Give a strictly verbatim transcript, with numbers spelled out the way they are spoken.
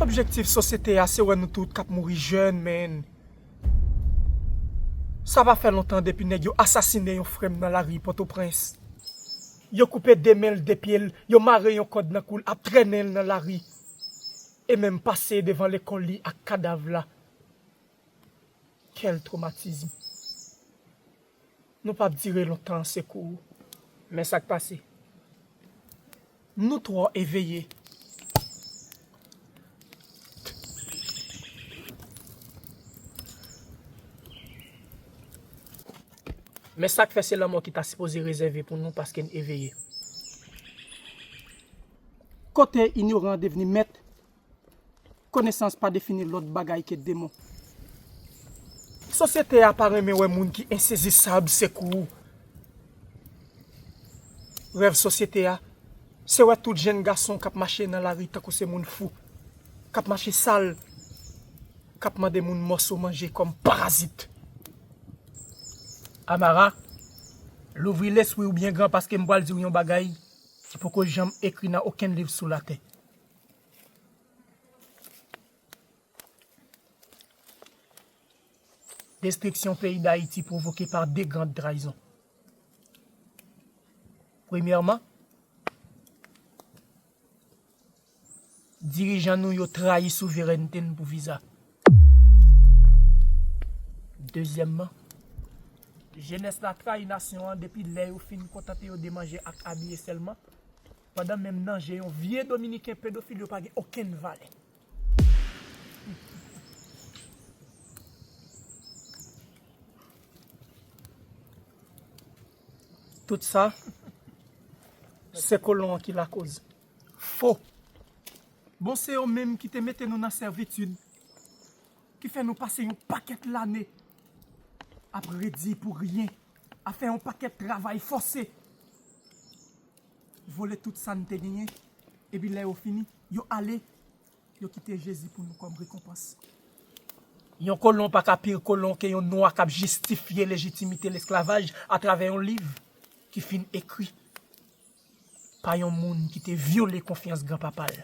Objektif sosyete a se wè nou tout k ap mouri jèn, men. Sa pa fè lontan depi nèg yo asasinen yon frè m nan lari Pòtoprens. Yo koupe de men l, de pye l, yo mare yon kòd nan kou l, ap trennen l nan lari. E menm pase devan lekòl li ak kadav la. Quel traumatisme. Nou p ap dire lontan, sekou. Men sa k pase. Nou twò eveye. Men sa k fè se lanmò ki ta sipoze rezève pou nou paske n eveye. Kote inyoran devni mèt, konesans pa defini lòt bagay ke demon. Sosyete a pa renmen wè moun ki ensezisab, sekou. Rèv sosyete a, se wè tout jèn gason k ap mache nan lari tankou se moun fou, k ap mache sal, k ap mande moun mòso manje kòm parazit. Amara, louvri lespri w byen gran paske m pral di w yon bagay ki poko janm ekri nan okenn liv sou latè. Destriksyon peyi Dayiti pwovoke pa de grand trayizon. Premyèman, dirijan nou yo trayi souverènte n pou viza. Dezyèmman, jenès la trayi nasyon an depi lè yo fin kontante yo de manje ak abiye sèlman, pandan menm nan je yon vye dominiken pedofil yo pa gen okenn valè. Tout sa, se kolon an ki lakoz. Fo. Bon, se yo menm ki te mete nou nan sèvitid, ki fè nou pase yon pakèt lane ap redi pou ryen, ap fè yon pakèt travay fòse, vole tout sa n te genyen, epi lè yo fini, yo ale, yo kite Jezi pou nou kòm rekonpans. Yon kolon pa ka pi kolon ke yon nwa k ap jistifye lejitimite lesklavaj atravè yon liv ki fin ekri pa yon moun ki te vyole konfyans granpapa l.